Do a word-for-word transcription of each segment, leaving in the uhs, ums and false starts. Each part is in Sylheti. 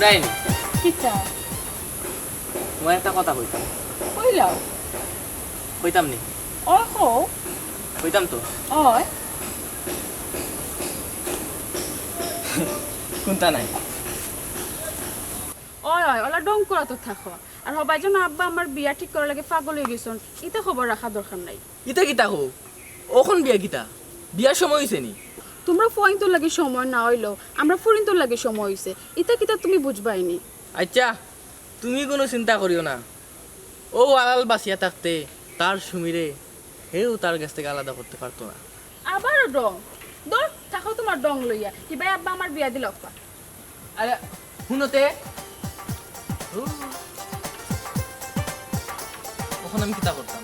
তাই নি? কিতা? তোমার একটা কথা কইতাম। কইলাও। কইতাম নি? অয় কও। কইতাম তো। অয়। কুন্তা নাই। অয়, অয়, অলা ঢং করাত থাকো। আর হবায় যেন আব্বা আমার বিয়া ঠিক করার লাগি পাগল অইগেছইন, ইতা খবর রাখার দরকার নাই। ইতা কিতা কও? অখন বিয়া কিতা? বিয়ার সময় অইছে নি? তুমরা ফুয়াইন্তর লাগি সময় না অইলেও আমরা ফুরিন্তর লাগি সময় অইছে। ইতা কিতা তুমি বুঝবায় নি? আইচ্ছা, তুমি কুনু চিন্তা করিও না। অউ আলাল বাচিয়া থাকতে তার সুমিরে হেউ তার গেছ থাকি আলাদা করতে পারতো না। আবারও ঢং। দূর, থাকো তুমার ঢং লইয়া। কিবায় আব্বা আমার বিয়া দিলাউক্কা। আরে, হুনো তে। ও, অখন আমি কিতা করতাম?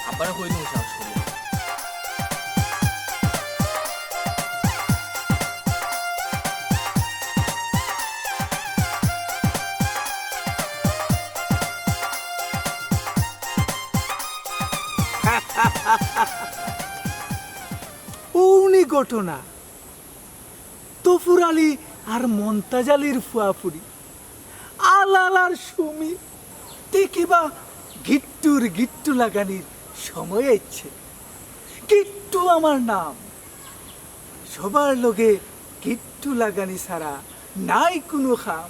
আব্বারে কই দিমু সাহস করি। অউ নি ঘটনা। তফুর আলী আর মন্তাজ আলীর ফুয়াফুরি, আলাল আর সুমি, তে কিবা গিট্টুর গিট্টু লাগানির সময় আইছে। গিট্টু আমার নাম, সবার লগে গিট্টু লাগানি ছাড়া নাই কুনু কাম।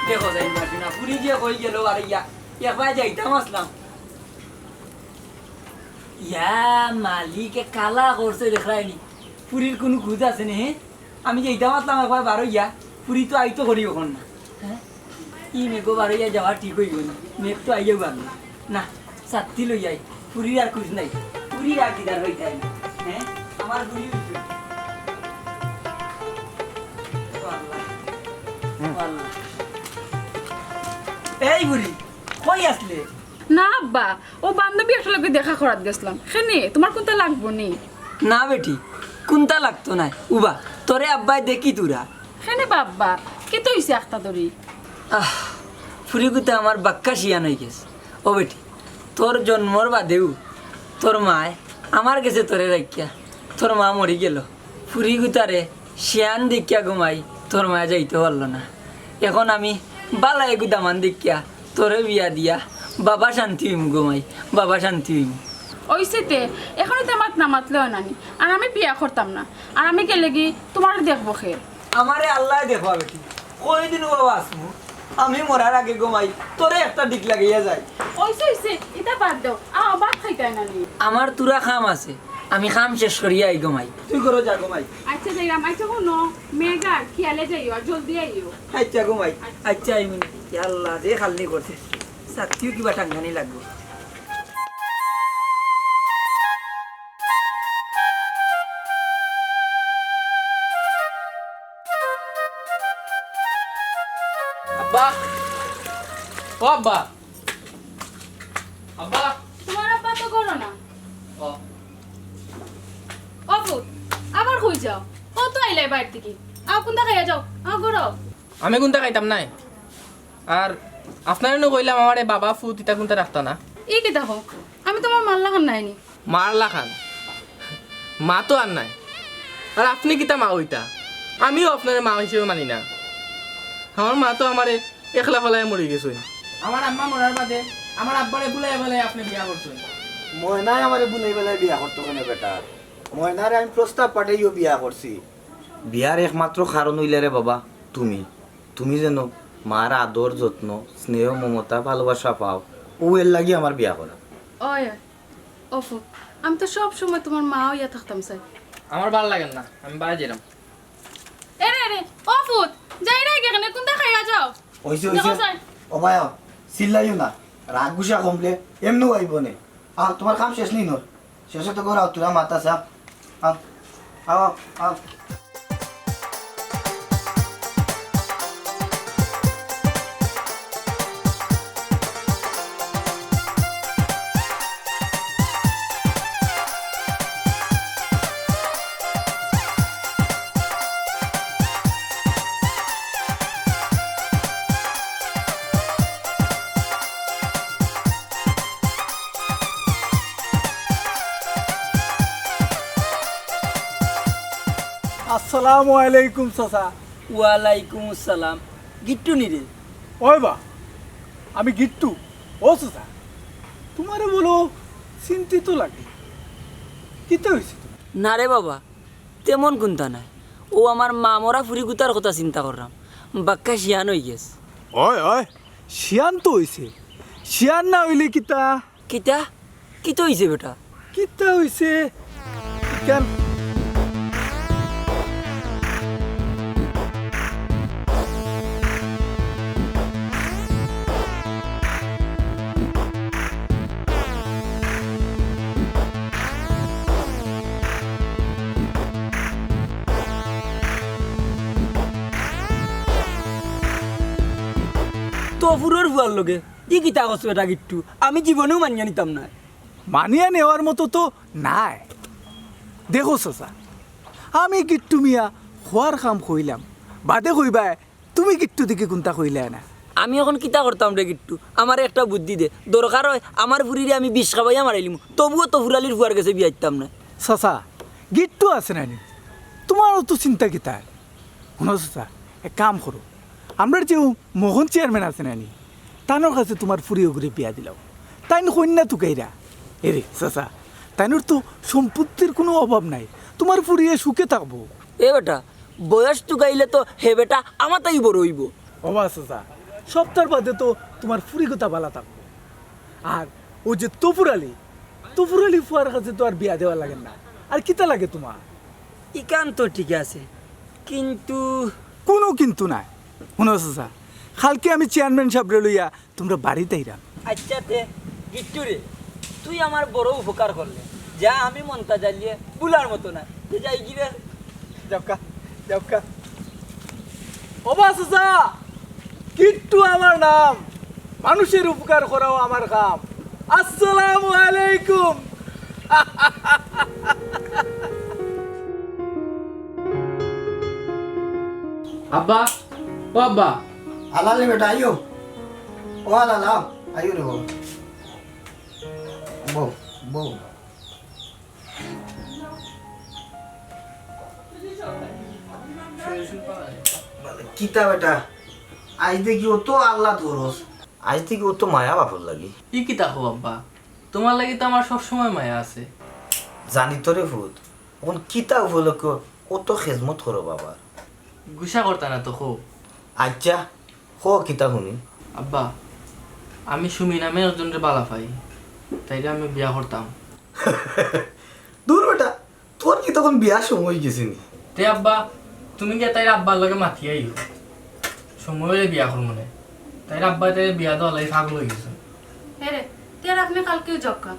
দেখো যাই মাসি না, ফুরি যে কই গেল আর ইয়া, একবার যাইতাম আছলাম। ইয়া মালিকে কালা করছে দেখরায়নি, ফুরির কুনু খুঁজ আছে নি? হে, আমি যাইতাম আছলাম একবার বারইয়া, ফুরি তো আইতো করি অখন না। হ্যাঁ, ই মেঘো বারইয়া যাওয়া ঠিক অইবো না, মেঘ তো আইয়াউ বারলো না। ছাত্তি লই যাই, ফুরির আর খুঁজ নাই, ফুরির আর দিদার অইতায় না। হ্যাঁ, আমার ফুরি অইছে। ও আল্লাহ, ও আল্লাহ। এই ফুরি, কই আছলে? না আব্বা, অউ বান্ধবী একটার লগে দেখা করাত গেছলাম। কেনে, তুমার কুন্তা লাগবো নি? না বেটি, কুন্তা লাগতো নায়। উবা, তোরে আব্বায় দেখি তুরা। কেনে বা আব্বা, কিতা অইছে আখতা ধরি? আহ, ফুরিগুতা আমার বাক্কা শিয়ান অইগেছে। ও বেটি, তোর জন্মর বাদেউ তোর মায় আমার গেছে তোরে রাখিয়া, তোর মা মরি গেল। ফুরিগুতারে শিয়ান দেখিয়া গো মাই তোর মায় যাইতো পারলো না। অখন আমি বালা এগু দামান দেখিয়া তোরে বিয়া দিয়া বাবা শান্তি অইমু গো মাই, বাবা শান্তি অইমু। অইছে তে, অখনউ তে মাত না মাতলে অয় না নি। আর আমি বিয়া করতাম না, আর আমি গেলেগি তুমারে দেখবো কে? আমারে আল্লায় দেখবা বেটি, কয়দিন ও বাবা আছমু? আমি মরার আগে গো মাই তোরে একটা দিক লাগাইয়া যাই। অইছে, অইছে, ইতা বাদ দেও। আও, ভাত খাইতায় না নি? আমার তুরা কাম আছে, আমি কাম শেষ করিয়া আই গো মাই। তুই ঘরো যা গো মাই। আইচ্ছা, যাইরাম। আইচ্ছা, হুনো, মেঘ আর খিয়ালে যাইও, আর জলদি আইও। আইচ্ছা গো মাই, আইচ্ছা আইমু। ইয়া আল্লাহ, যে খালনি করছে, ছাত্তিও কিবা টাঙ্গানি লাগবো। আব্বা, ও আব্বা, আব্বা। তুমার আব্বা তো ঘরো না। ও। ও ফুত, আবার কই যাও? ও তো আইলায় বাইর থাকি। আও, কুন্তা খাইয়া যাও। আও, ঘরো। আমি কুন্তা খাইতাম নায়। আর আপনারে নু কইলাম আমারে বাবা ফুত ইতা কুন্তা রাখতা না। ই কিতা কও? আমি তুমার মার লাখান নায় নি। মার লাখান? মা তো আর নাই। আর আপনে কিতা মা অইতা? আমিও আপনারে মা হিসেবে মানি না। আমার মা তো আমারে একলা ফালাইয়া মরি গেছইন। আমার আম্মা মরার বাদে আমার আব্বারে ভুলাই ফালাই আপনে বিয়া করছইন। ময়নায় আমারে ভুলাই ফালাই বিয়া করতো কেনে বেটা? ময়নারে আমি প্রস্তাব পাঠাইও বিয়া করছি। বিয়ার একমাত্র কারণ অইলা রে বাবা তুমি। তুমি যেন মার আদর, যত্ন, স্নেহ, মমতা, ভালোবাসা পাও, অউ এর লাগি আমার বিয়া করা। অয়, অয়। ও ফুত, আমি তো সব সময় তুমার মা অইয়া থাকতাম চাই। আমার ভালা লাগের না, আমি বাড়ি যাইরাম। এরে, এরে, ও ফুত, যাইরায়গি কেনে, কুন্তা খাইয়া যাও। অইছে, অইছে। দেখো চাই। ও ভাই, চিল্লাইও না, রাগ গুসা কমলে এমনেউ আইবো নে। আও, তুমার কাম শেষ নি নর? শেষে তো ঘরো আও, তুরা মাত আছে, আও। আও, আও, আও। আসসালামু আলাইকুম চাচা। ওয়ালাইকুম আসসালাম। গিট্টু নি রে? ওই বা, আমি গিট্টু। ও চাচা, তুমারে বড় চিন্তিত লাগে। কিতা অইছে তুমার? না রে বাবা, তেমন কুন্তা নায়। অউ আমার মা মরা ফুরিগুতার কথা চিন্তা কররাম। বাক্কা শিয়ান অইগেছে। ওই, ওই, শিয়ান তো অইছে। শিয়ান না অইলে কিতা? কিতা? কিতা অইছে বেটা? কিতা অইছে? কেন? তফুরর ফুয়ার লগে? ই কিতা কছ বেটা গিট্টু? আমি জীবনেও মানিয়া নিতাম নায়। মানিয়া নেওয়ার মতো তো নায়। দেখো চাচা, আমি গিট্টু মিয়া খোয়ার কাম কইলাম, বাদে কইবায় তুমি গিট্টু দেখি কুন্তা কইলায় না। আমি অখন কিতা করতাম রে গিট্টু? আমারে একটা বুদ্ধি দে। দরকার অয় আমার ফুরিরে আমি বিষ খাবাইয়া মারাইলিমু, তবুও তফুর আলির ফুয়ার গেছে বিয়া দিতাম নায়। চাচা, গিট্টু আছে না নি? তুমার অত চিন্তা কিতার? হুনো চাচা, এক কাম করো, আমরার যে মোহন চেয়ারম্যান আছে না নি, তানর কাছে তুমার ফুরি অগুরে বিয়া দিলাও। তাইন কইন্যা তুকাইরা। এরে চাচা, তাইনর তো সম্পত্তির কুনু অভাব নাই, তুমার ফুরিয়ে সুখে থাকবো। এ বেটা, বয়স তুকাইলে তো হে বেটা আমাতাউ বড় অইবো। ওবা চাচা, সপ্তার বাদে তো তুমার ফুরিগুতা বালা থাকবো। আর অউ যে তফুর আলি, তফুর আলি ফুয়ার কাছে তো আর বিয়া দেওয়া লাগে না। আর কিতা লাগে তুমার? ইখান তো ঠিক আছে, কিন্তু কুনু কিন্তু নায়। হুনো চাচা, কালকে আমি চেয়ারম্যান সাবরে লইয়া তুমরার বাড়িত আইরাম। আইচ্ছা তে, গিট্টু রে, তুই আমার বড় উপকার করলে, যা আমি মনটা জ্বালিয়ে ভুলার মতো না। তুই যাইগি রে। যাউক্কা, যাউক্কা। ওবা চাচা, গিট্টু আমার নাম, মানুষের উপকার করাও আমার কাম। আসসালামু আলাইকুম। আব্বা, ও আব্বা। হালালি বেটা, আইও। ও হালাল, আও। আইও রে বাবা। বউ, বউ। কিতা বেটা, আইজ দেখি অত আহ্লাদ করস? আইজ দেখি অত মায়া বাপর লাগি। ই কিতা কও আব্বা? তুমার লাগি তো আমার সব সময় মায়া আছে। জানি তো রে ফুত, অখন কিতা উপলক্ষে অত খেজমত করো বাবার? গুসা করতা না তো, কও। আইচ্ছা, কও কিতা হুনি। আব্বা, আমি সুমি নামে একজনরে বালা পাই, তাইরে আমি বিয়া করতাম। দূর বেটা, তোর কিতা অখন বিয়ার সময় অইগেছে নি? তে আব্বা, তুমি গিয়া তাইর আব্বার লগে মাতিয়া আইও, সময় অইলে বিয়া করমু নে। তাইর আব্বায় তাইরে বিয়া দেওয়ার লাগি পাগল অইগেছে। হে রে, তে আর আপনে কালকেউ যাউক্কা,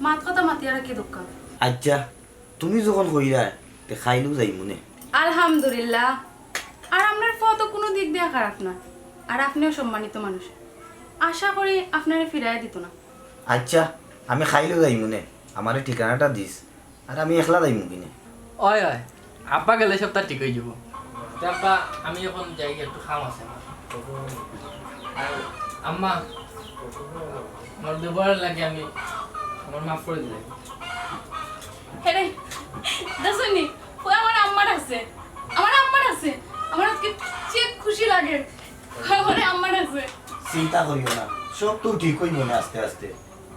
মাত কথা মাতিয়া রাখি দেউক্কা। আইচ্ছা, তুমি যখন কইরায়, তে কাইলউ যাইমু নে। আলহামদুলিল্লাহ। আর আমরার ফুয়া তো কুনু দিক দিয়া খারাপ না, আর আপনেও সম্মানিত মানুষ, আশা করি আপনারে ফিরাইয়া দিতো না। আইচ্ছা, আমি কাইলউ যাইমু নে, আমারে ঠিকানাটা দিস, আর আমি একলা যাইমু কিনে। অয়, অয়, আব্বা গেলে সবতা ঠিক অইযিবো। তে আব্বা, আমি অখন যাই, একটু কাম আছে আমার। আর আম্মা, আমার দুইবার লাগি আমি, আমার মাফ করি দিলাও। হে রে, দেখছনি? ফুয়া আমার আম্মার আছে, আমার আম্মার আছে, আমার আইজকে যে খুশি লাগে, ফুয়া আমার আম্মার আছে। চিন্তা করিও না, সবতা ঠিক অইবো নে আস্তে আস্তে।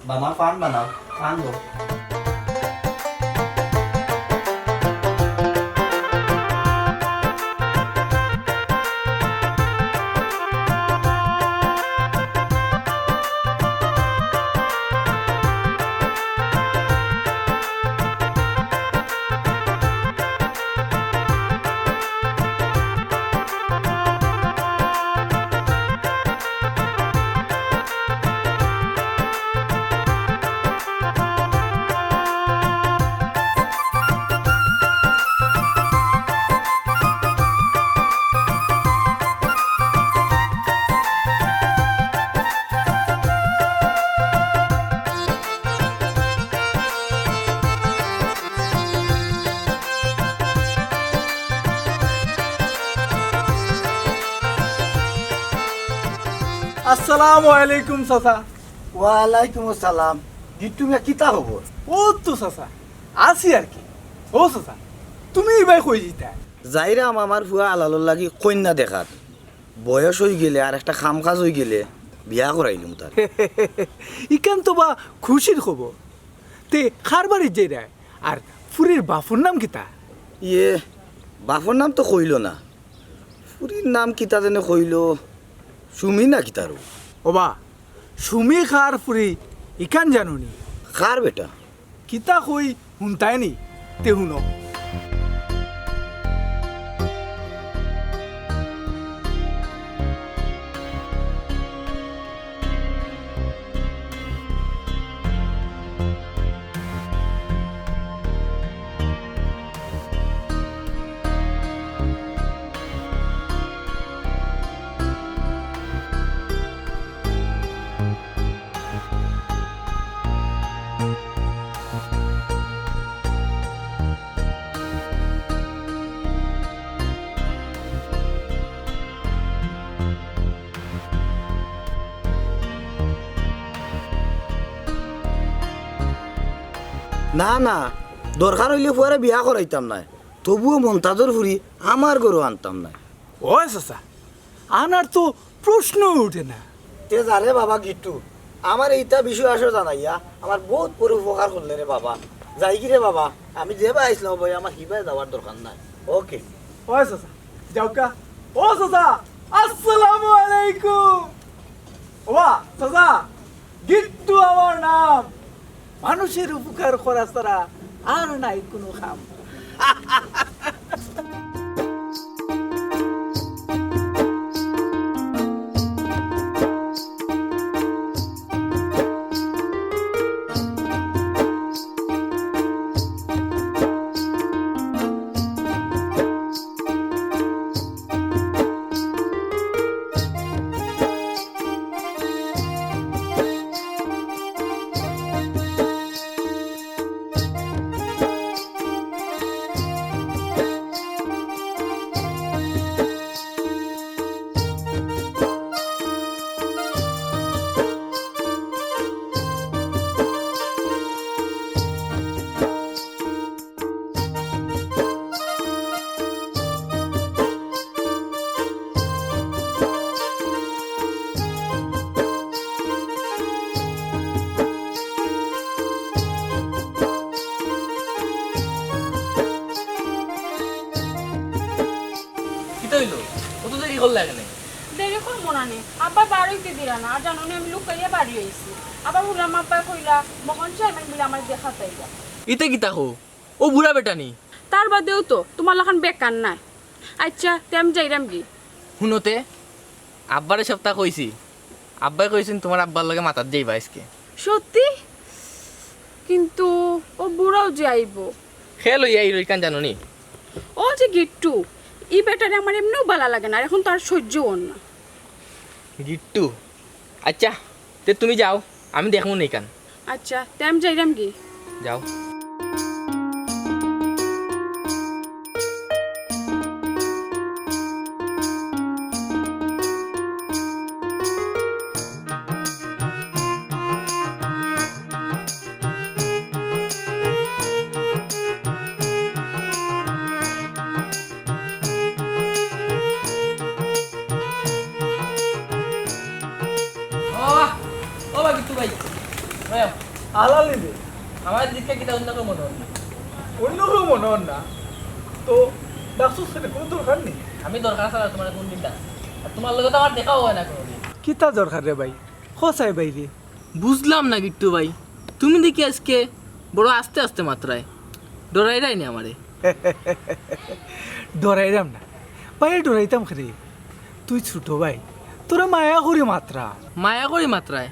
বাবা, পান বানাও, পান দাও। আসসালামু আলাইকুম চাচা। ওয়ালাইকুম আসসালাম। গিট্টু মিয়া, কিতা খবর? অউ তো চাচা, আছি আর কি। ও চাচা, তুমি ইবায় কই যিতায়? যাইরাম আমার ফুয়া আলালর লাগি কইন্যা দেখাত। বয়স অইগেলে আর একটা কাম-কাজ অইগেলে বিয়া করাইলিমু তারে। ইখান তো বা খুশির খবর। তে কার বাড়িত যাইরায়? আর ফুরির বাফর নাম কিতা? ইয়ে, বাফর নাম তো কইলো না। ফুরির নাম কিতা যেন কইলো, সুমি না কিতা রে? ওবা, সুমি কার ফুরি ইখান জানো নি? কার বেটা? কিতা কই হুনতায় নি? তে হুনো। না, না, দরকার অইলে ফুয়ারে বিয়া করাইতাম নায়, তবুও মন্তাজর ফুরি আমার ঘরো আনতাম নায়। ওই চাচা, আনার তো প্রশ্ন উঠে না। তে যা রে বাবা গিট্টু, আমারে ইতা বিষয় আসো জানাইয়া আমার বউত বড় উপকার করলে রে বাবা। যাইগি রে বাবা, আমি যেবায় আইছলাম ভাই, আমার হিবায় যাওয়ার দরকার নাই। ওকে। ওই চাচা, যাউক্কা। ও চাচা, আসসালামু আলাইকুম। ওবা, চাচা, গিট্টু আমার নাম। মানুষের উপকার করা ছাড়া আর নাই কুনু কাম। কিতা অইলো? অত দেরি করলা কেনে? দেরি করমু না নি। আব্বায় বার অইতে দিরা না। আর জানো নি, আমি লুকাইয়া বাড়ি আইছি। আবার হুনলাম আব্বায় কইলা, মোহন চেয়ারম্যান বুলে আমারে দেখাত আইবা। ইতা কিতা কও? অউ বুড়া বেটা নি? তার বাদেও তো তুমার লাখান বেকার নায়। আইচ্ছা, তে আমি যাইরাম গি। হুনো তে, আব্বারে সবতা কইছি। আব্বায় কইছইন তুমার আব্বার লগে মাতাত যাইবা আইজকে। সত্যি? কিন্তু অউ বুড়াও যে আইবো। কে লইয়া আইলো ইখান জানো নি? অউ যে গিট্টু, ই বেটারে আমার এমনেও বালা লাগে না, আর এখন তো আর সইজ্য অর না। গিট্টু? আইচ্ছা, তে তুমি যাও, আমি দেখমু নে ইখান। আইচ্ছা, তে আমি যাইরাম গি। যাও। ও, ও বা গিট্টু ভাই, ভাই, আলালি দে। আমার দিকে কিতা অন্য কেউ মনো অর না? অন্য কেউ মনো অর না? তো ডাকছস কেনে, কুনু দরকার নি? আমি দরকার ছাড়া তুমার কুন দিন ডাকছি? আর তুমার লগে তো আমার দেখাও অয় না কুনুদিন। কিতা দরকার রে ভাই? কও চাই ভাইরে। বুঝলাম না গিট্টু ভাই, তুমি দেখি আইজকে বড় আস্তে আস্তে মাতরায়, ডরাইরায় নি আমারে? ডরাইরাম না ভাই, ডরাইতাম কেরে? তুই ছুটো ভাই, তোরে মায়া করি মাতরাম। মায়া করি মাতরায়?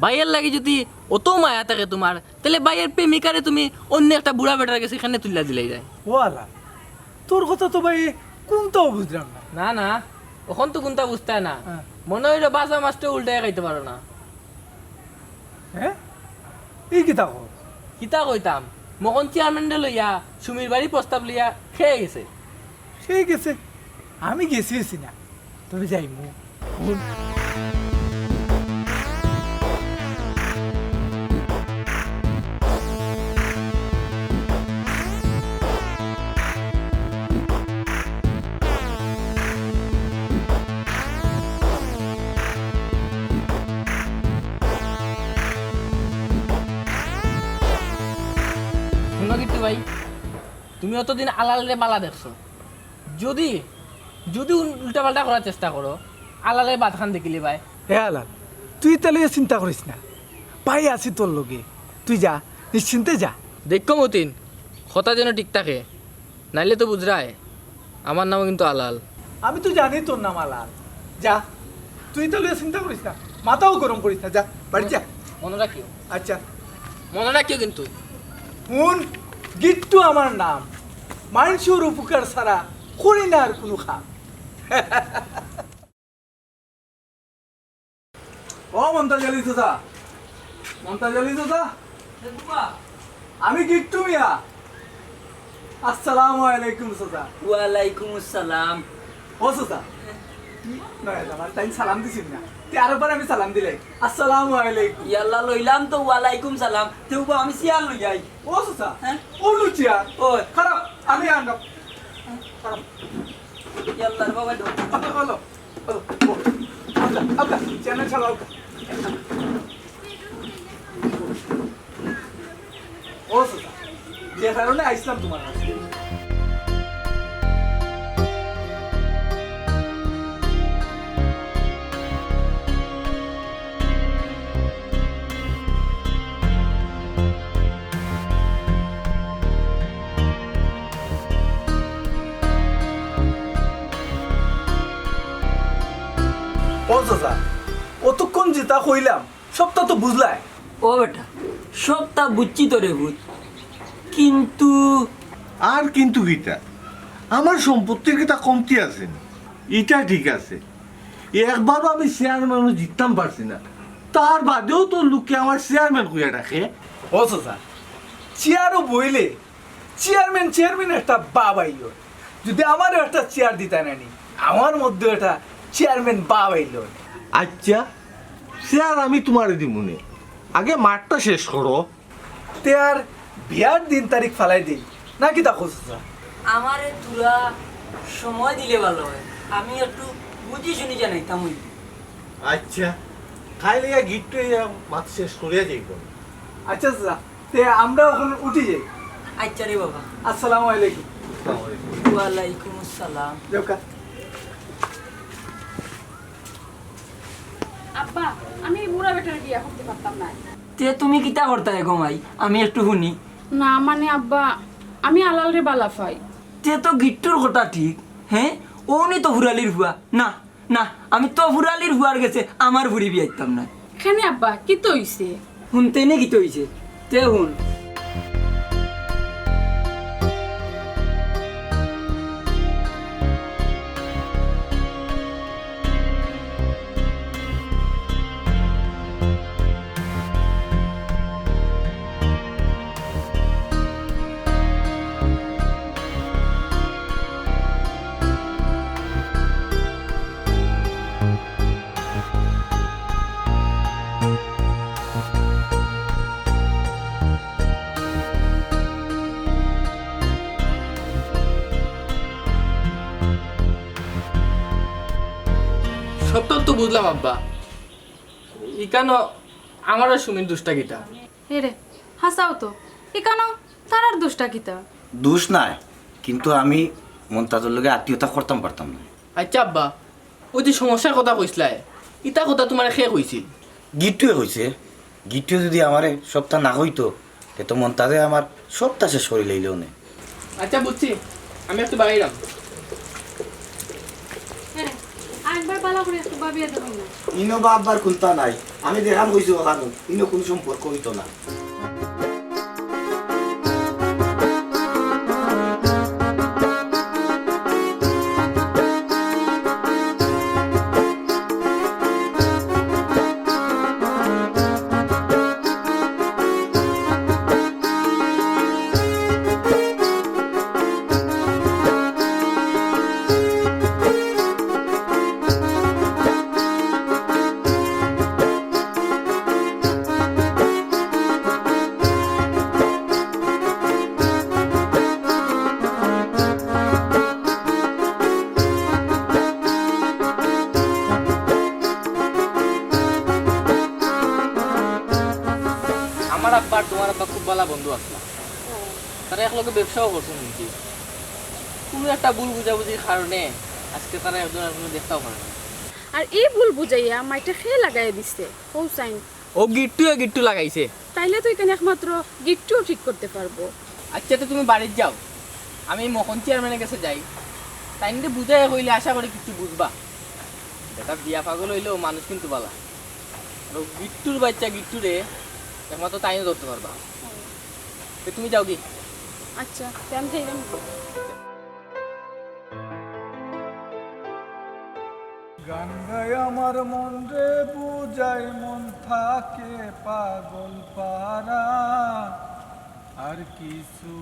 ভাইর লাগি যুদি অত মায়া থাকে তুমার, তাইলে ভাইর প্রেমিকারে তুমি অন্য একটা বুড়া বেটার গেছে কেনে তুলিয়া দিলাইরায়? ও আলা, তোর কথা তো ভাই কুন্তাও বুঝরাম না। না, না, অখন তো কুন্তা বুঝতায় না। হ্যাঁ। মনো অইলো বাজা মাছটা উল্টাইয়া খাইতে পারো না। হ্যাঁ? ই কিতা কও? কিতা কইতাম? মখন চেয়ারম্যানরে লইয়া সুমির বাড়ি প্রস্তাব লইয়া খেয়ে গেছে। খেয়ে গেছে? আমি গেছি গেছি না, তবে যাইমু। হুনো গিট্টু ভাই, তুমি অতদিন আলালরে বালা দেখছো, যুদি যুদি উল-, উল্টাপাল্টা করার চেষ্টা করো, আলালে বাদ খান দেখিলিবায়। এ আলাল, তুই ইতা লইয়া চিন্তা করিস না, ভাই আছি তোর লগে, তুই যা, নিশ্চিন্তে যা। দেখো মতিন, কথা যেন ঠিক থাকে, নাইলে তো বুঝরায়, আমার নামও কিন্তু আলাল। আমি তো জানি তোর নাম আলাল। যা, তুই ইতা লইয়া চিন্তা করিস না, মাথাও গরম করিস না, যা, বাড়ি যা। মনো রাখিও। আচ্ছা। মনো রাখিও কিন্তু। হুন, গিট্টু আমার নাম। মানষর উপকার ছাড়া করি না আর কুনু কাম। ও মন্তাজ আলী চাচা, মন্তাজ আলী চাচা, আমি গিট্টু মিয়া। আসসালামু আলাইকুম চাচা। ওয়ালাইকুম আসসালাম। ও চাচা, কি নয়া জামাই, তাইন সালাম দিছইন না, তে আরোবার আমি সালাম দিলাই, আসসালামু আলাইকুম। ইয়াল্লা, লইলাম তো ওয়ালাইকুম সালাম, তে উবা আমি চেয়ার লই যাই। ও চাচা, হ্যাঁ? ও লুচিয়া। ওই। খারাপ, আমি আনলাম। খারাপ। ইয়াল্লা রে বাবা, ঢোক। আলো, আলো, আলো, ও। আলগা, আলগা, চেয়ার ছাড়া আলগা। ও চাচা, যে কারণে আইসলাম তোমার কাছে। ও চাচা, অতক্ষণ যেতা কইলাম, সবতা তো বুঝলায়। ও বেটা, সবতা বুঝছি তো রে পুত, কিন্তু আর কিন্তু কিতা? আমার সম্পত্তির কিতা কমতি আছে নি? ইটা ঠিক আছে, একবারও আমি চেয়ারম্যানও জিততাম পারছি না, তার বাদেও তো লোকে আমার চেয়ারম্যান কইয়া ডাকে। ও চাচা, চেয়ারও বইলে চেয়ারম্যান, চেয়ারম্যান একটা বাবাইল। যদি আমারও একটা চেয়ার দিতা নানি, আমার মধ্যে একটা চেয়ারম্যান বাবাইল। আচ্ছা, চেয়ার আমি তোমারে দিমুনে, আগে মাতটা শেষ করো। তে আর বিয়ার দিন তারিখ ফালাই দেই, নাকি তা খোঁজ? আমারে থুড়া সময় দিলে ভালো হয়, আমি একটু বুঝি শুনি জানাইতাম অই। আচ্ছা, খাইলে ইয়া গিট্টু ইয়া মাত শেষ করিয়া যাইব। আচ্ছা চাচা, তে আমরা অখন উঠি যাই। আচ্ছা রে বাবা। আসসালামু আলাইকুম। আসসালামু আলাইকুম। ওয়ালাইকুম আসসালাম। যাওকা। আব্বা, আমি এই বুড়া বেটারে বিয়া করতে পারতাম না। তে তুমি কিতা করতায় গো মাই? আমি একটু হুনি। না মানে আব্বা, আমি আলালরে বালা পাই। তে তো গিট্টুর কথা ঠিক, হ্যাঁ? অউ নি তো ফুরালির ফুয়া। না, না, আমি তো ফুরালির ফুয়ার গেছে আমার ফুরি বিয়াইতাম না। কেনে আব্বা, কিতা অইছে? হুনতে নি কিতা অইছে? তে হুন। সবতা তো বুঝলাম আব্বা, ইকানো আমার আর সুমির দুষটা কিতা? এরে, হাছাউ তো, ইকানো তার আর দুষটা কিতা? দুষ নাই, কিন্তু আমি মন্তাজর লগে আত্মীয়তা করতাম পারতাম না। আচ্ছা আব্বা, অউ যে সমস্যার কথা কইছলায়, ইতা কথা তুমারে কে কইছিল? গিট্টুয়ে কইছে। গিট্টুয়ে যুদি আমারে সবতা না কইতো, তে তো মন্তাজে আমার সবতা শেষ করিলাইলো নে। আচ্ছা বুঝছি, আমি একটু বাইরাম। হ্যাঁ, আরেকবার বালা করি একটু ভাবিয়া দেখো না। ইনো বা আব্বার কুন্তা নাই, আমি দেখাম কইছি অখানো, ইনো কুনু সম্পর্ক অইতো না। আমার আব্বার তুমার আব্বা খুব বালা বন্ধু আছলা। তারা একলগে ব্যবসাও করছইন হুনছি। কুনু একটা ভুল বুঝাবুঝির কারণে আজকে তারা একজন আরকজনরে দেখতাও পারে না। আর ই ভুল বুঝাইয়া মাইটা কে লাগাইয়া দিছে? কও চাইন। অউ গিট্টুয়ে গিট্টু লাগাইছে। তাইলে তো ইখান একমাত্র গিট্টুউ ঠিক করতে পারবো। আইচ্ছা, তে তুমি বাড়িত যাও, আমি মখন চেয়ারম্যানর গেছে যাই, তাইনরে বুঝাইয়া কইলে আশা করি কিচ্ছু বুঝবা। বেটা বিয়া পাগল অইলেও মানুষ কিন্তু ভালা। আর অউ গিট্টুর বাইচ্চা গিট্টুরে একমাত্র তাইনউ ধরতে পারবা। তে তুমি যাওগি। আইচ্ছা, তে আমি যাইরাম। গান গাই আমার মনরে বুঝাই, মন থাকে পাগল পারা। আর কিছু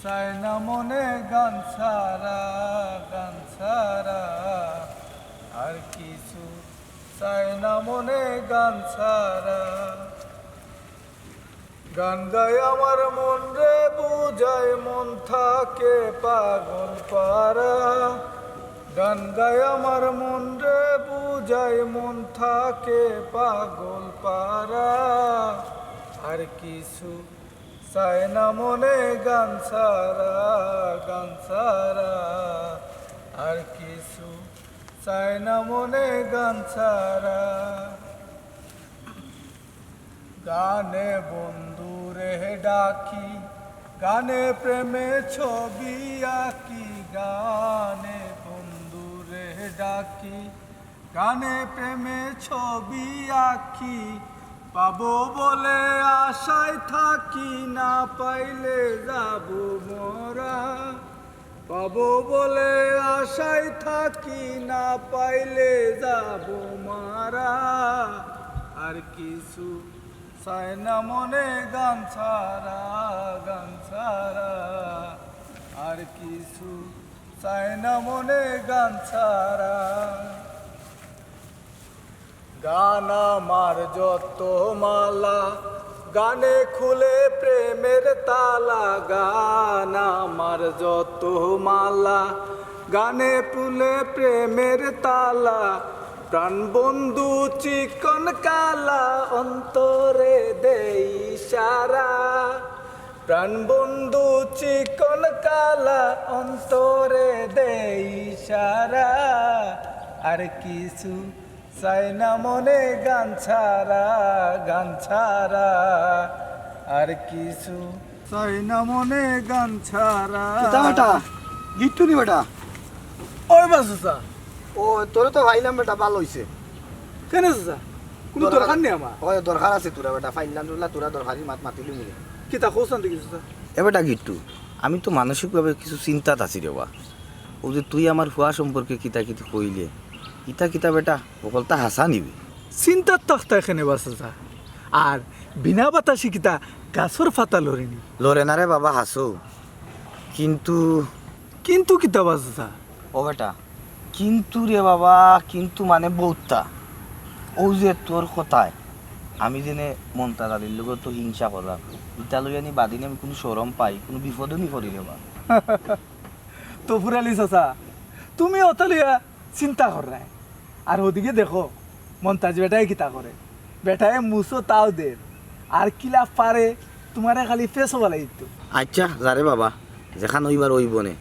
চায় না মনে গান ছাড়া, গান ছাড়া। আর কিছু চায় না মনে গান ছাড়া। গান গাই আমার মনরে বুঝাই, মন থাকে পাগল পারা। গান গাই আমার মনরে বুঝাই, মন থাকে পাগল পারা। আর কিছু চায় না মনে গান ছাড়া, গান ছাড়া। আর কিছু চায় না মনে গান ছাড়া। গানে বন্ধুরে ডাকি, গানে প্রেমে ছবি আঁকি। গানে বন্ধুরে ডাকি, গানে প্রেমে ছবি আঁকি। পাবো বলে আশায় থাকি, না পাইলে যাবো মরা। পাবো বলে আশায় থাকি, না পাইলে যাবো মারা। আর কিছু চায় না মনে গান ছাড়া, গান ছাড়া। আর কিছু চায় না মনে গান ছাড়া। গান আমার যত মালা, গানে খুলে প্রেমের তালা। গান আমার যত মালা, গানে খুলে প্রেমের তালা। প্রাণ বন্ধু চিকন কালা, অন্তরে দেই ইশারা। প্রাণ বন্ধু চিকন কালা, অন্তরে দেই ইশারা। আর কিছু চায় না মনে গান ছাড়া, গান ছাড়া। আর কিছু চায় না মনে গান ছাড়া। কিতা বেটা? গিট্টু নি বেটা? ওই বা চাচা। ও, তোরে তো পাইলাম বেটা, ভালা অইছে। কেনে চাচা? কুনু দরকার নি আমার? ওই দরকার আছে তোরা বেটা, পাইলাম তোরা, তোরা দরকারি মাত মাতিলি মিলে। কিতা কও চাচা, দেখি চাচা? এ বেটা গিট্টু, আমি তো মানসিকভাবে কিছু চিন্তাত আছি রে বা। অউ যে তুই আমার ফুয়া সম্পর্কে কিতা কিতি কইলে, ইতা কিতা বেটা, হকলতা হাছা নিবি? চিন্তাত থাকতায় কেনে বা চাচা? আর বিনা বাতাসে কিতা গাছর পাতা লড়েনি? লড়ে না রে বাবা, হাছাউ। কিন্তু কিন্তু কিতা বা চাচা? ও বেটা, কিন্তু রে বাবা, কিন্তু মানে বউততা। অউ যে তোর কথায় আমি যেনে মন্তাজ আলীর লগে তো হিংসা করলাম, ইতা লইয়া নি বাদে নি আমি কুনু শরম পাই, কুনু বিপদো নি পড়ি রে বা। তফুর আলী চাচা, তুমি অতা লইয়া চিন্তা কররায়। আর ওদিকে দেখো, মন্তাজ বেটায় কিতা করে। বেটায় মুছো তাও দের। আর কিলা পারে, তুমারে খালি ফেছো ফালাই দিতো। আইচ্ছা, যা রে বাবা, যেখান অইবার অইবো নে।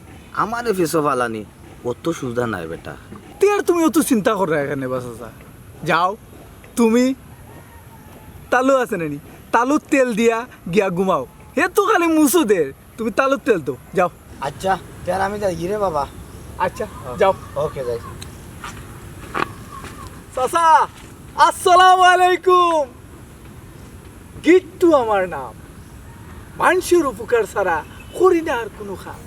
আমারে ফেছো ফালানি, অত সুজা নায় বেটা। তে আর তুমি অত চিন্তা কররায় কেনে বা চাচা? যাও, তুমি তালু আছে না নি, তালুত তেল দিয়া গিয়া ঘুমাও। হে তো খালি মুছো দের। তুমি তালুত তেল দেও, যাও। আইচ্ছা, তে আর আমি যাইগি রে বাবা। আইচ্ছা, যাও। ওকে, যাই। চাচা, আসসালামু আলাইকুম। গিট্টু আমার নাম। মানষর উপকার ছাড়া করি না আর কুনু কাম।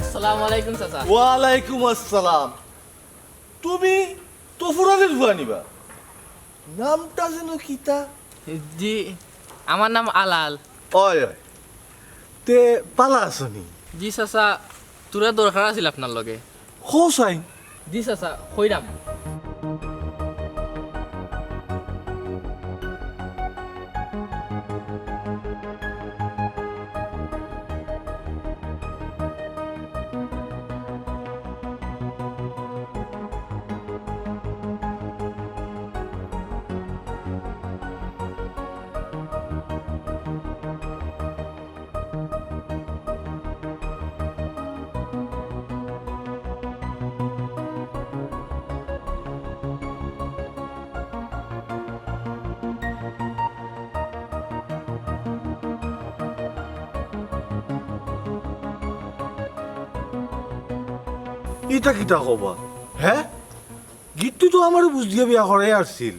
আসসালামু আলাইকুম চাচা। ওয়ালাইকুম আসসালাম। তুমি তফুর আলীর ফুয়া নি বা? নামটা যেন কিতা? জি, আমার নাম আলাল। অয়, অয়। তে ভালা আছো নি? জি চাচা, থুড়া দরকার আছিল আপনার লগে। কও চাই। জি চাচা, কইরাম। ইটা কিতা কও বা? হে? গিট্টু তো আমারে বুঝ দিয়া বিয়া করাইয়া আরছিল।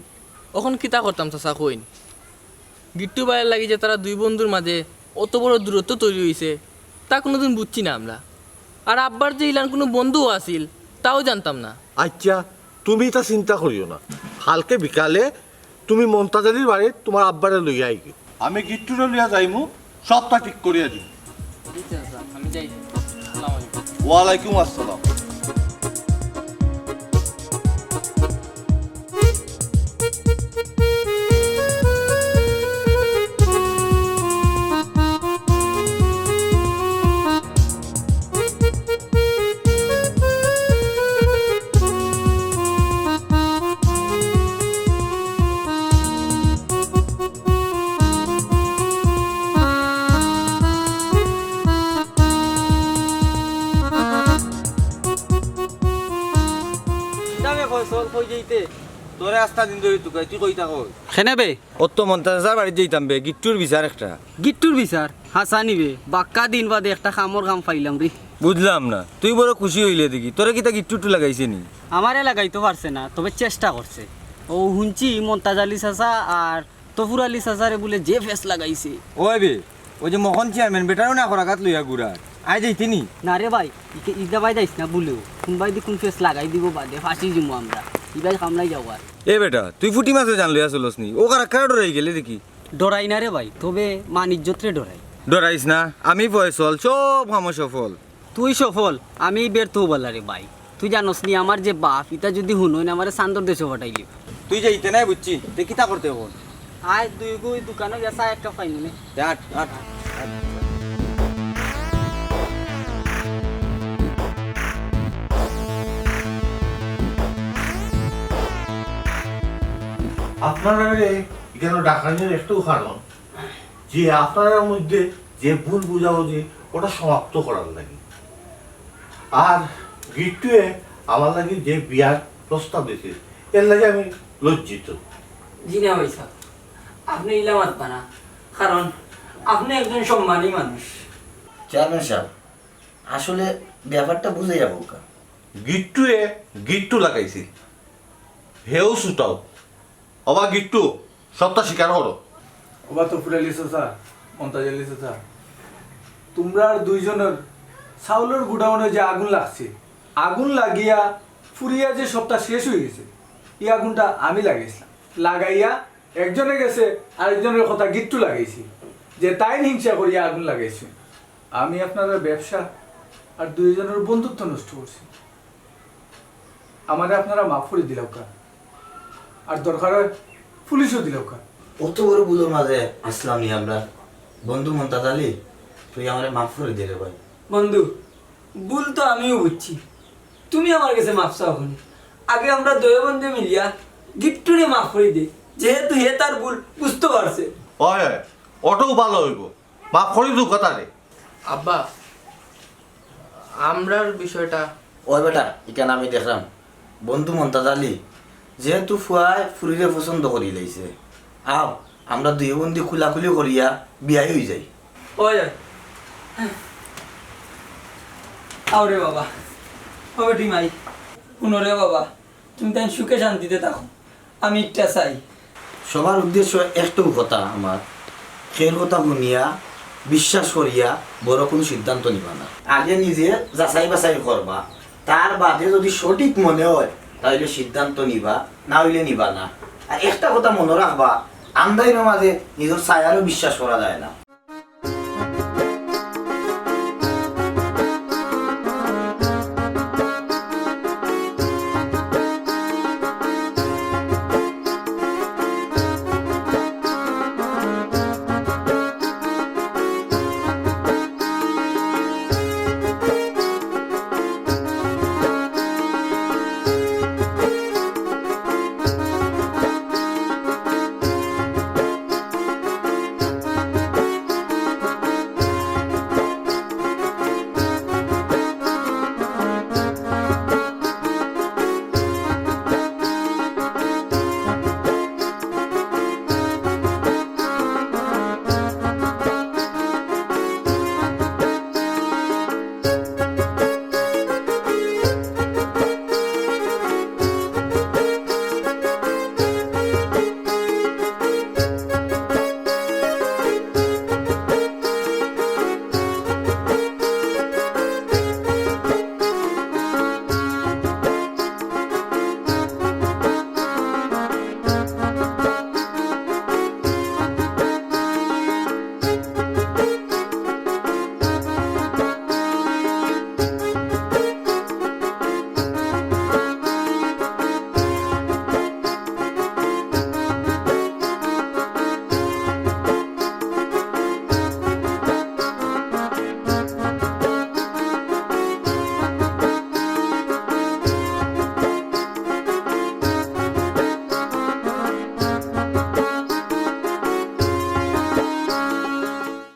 অখন কিতা করতাম চাচা কইন? গিট্টু ভাইর লাগি যে তারা দুই বন্ধুর মাঝে অত বড় দূরত্ব তৈরি অইছে, তা কুনুদিন বুঝছি না আমরা। আর আব্বার যে ইলান কুনু বন্ধুও আছিল, তাও জানতাম না। আইচ্ছা, তুমি ইতা চিন্তা করিও না। কালকে বিকালে তুমি মন্তাজ আলীর বাড়িত তুমার আব্বারে লইয়া আইগি। আমি গিট্টুরে লইয়া যাইমু, সবটা ঠিক করিয়া দিমু। জি চাচা, আমি যাই। আসসালামু আলাইকুম। ওয়ালাইকুম আসসালাম। কিতা বে ফয়সল, কই যাইতে? তোরে আস্তা দিন ধরি তুকাই, তুই কই থাকস? কেনে বে? অত মন্তাজ চাচার বাড়িত যাইতাম বে, গিট্টুর বিচার একটা। গিট্টুর বিচার? হাছা নি বে, বাক্কা দিন বাদে একটা কামর কাম পাইলাম রে। বুঝলাম না, তুই বড় খুশি অইলে দেখি, তোরে কিতা গিট্টু টু লাগাইছে নি? আমারে লাগাইতো পারছে না, তবে চেষ্টা করছে। অউ হুনছি মন্তাজ আলী চাচা আর তফুর আলী চাচারে বুলে যে ফেস লাগাইছে। ওই বে, ওই যে মখন চেয়ারম্যান বেটারও না করাঘাত লইয়া ঘুরার। আয় যাইতে নি? না রে ভাই, ইকে-, ইটা বায় যাইস না বুলেও। কুনবায়দি কুন ফেস লাগাই দিবো বাদে, ফাঁসি যিমু আমরা। ইবায় কামলাই যাওয়ার। এ বেটা, তুই ফুটি মাছও জান লইয়া চলস নি? ও কারা কারা ডরাই গেলে দেখি। ডরাই না রে ভাই, তবে মান ইজ্জতরে ডরাই। ডরাইস না, আমি ফয়সল, সব কামো সফল। তুই সফল, আমি ব্যর্থ অইবার লাগি ভাই। তুই জানোস নি, আমার যে বাপ, ইতা যুদি হুনইন, আমারে চান্দর দেশো পাঠাইলিবা। তুই যাইতে নায় বুঝছি, তে কিতা করতে অখন? আয়, দুইগু অউ দোকানো গিয়া চা এক কাপ খাইমু নে। তে আট, আট, আট। আপনারারে ইখানো ডাকানির একটাউ কারণ, যে আপনারার মধ্যে যে ভুল বুঝাবুঝি, ওটা সমাপ্ত করার লাগি। আর গিট্টুয়ে আমার লাগি যে বিয়ার প্রস্তাব দিছে, এর লাগি আমি লজ্জিত। জি না ভাইসাব, আপনে ইলা মাতবা না, কারণ আপনে একজন সম্মানী মানুষ। চেয়ারম্যান সাব, আসলে ব্যাপারটা বুঝাইয়া কউক্কা। গিট্টুয়ে গিট্টু লাগাইছিল, হেও ছুটাও। ওবা গিট্টু, সবটা স্বীকার করো। ওবা তফুর আলী চাচা, মন্তাজ আলী চাচা, তুমরার দুইজনর চাউলর গুডাউনো যে আগুন লাগছে, আগুন লাগিয়া ফুরিয়া যে সবটা শেষ অইগেছে, ই আগুনটা আমি লাগাইছিলাম। লাগাইয়া একজনে গেছে, আরেকজনর কথা গিট্টু লাগাইছে, যে তাইন হিংসা করিয়া আগুন লাগাইছে। আমি আপনারার ব্যবসা আর দুইজনর বন্ধুত্ব নষ্ট করছি। আমারে আপনারা মাফ করি দিলাউক্কা, আর দরকার অয় পুলিশও দিলাউক্কা। অত বড় ভুলর মাঝে আছলাম নি আমরা। বন্ধু মন্তাজ আলী, তুই আমারে মাফ করি দে রে ভাই। বন্ধু, ভুল তো আমিও বুঝছি, তুমি আমার গেছে মাফ চাও অখনে। আগে আমরা দুইও বন্ধু মিলিয়া গিট্টুরে মাফ করি দেই, যেহেতু হে তার ভুল বুঝতো পারছে। অয়, অয়, অটাউ ভালা অইবো। মাফ করি দেউক্কা তারে। আব্বা, আমরার বিষয়টা। ওই বেটা, ইখান আমি দেখরাম। বন্ধু মন্তাজ আলী, যেহেতু ফুয়ায় ফুরিরে পছন্দ করিলাইছে, আও, আমরা দুইও বন্ধু খুলাখুলি করিয়া বিয়াই অইযাই। ওই, ওই। আও রে বাবা, ও বেটি মাই, হুনো রে বাবা, তুমি তাইন সুখে শান্তিতে থাকো, আমি ইটা চাই। সবার উদ্দেশ্য একটাউ কথা আমার, কেউর কথা হুনিয়া, বিশ্বাস করিয়া বড় কুনু সিদ্ধান্ত নিবা না। আগে নিজে যাচাই বাছাই করবা, তার বাদে যুদি সঠিক মনে অয়, তা অইলে সিদ্ধান্ত নিবা, না অইলে নিবা না। আর একটা কথা মনো রাখবা, আন্দাইরর মাঝে নিজর ছায়ারও বিশ্বাস করা যায় না।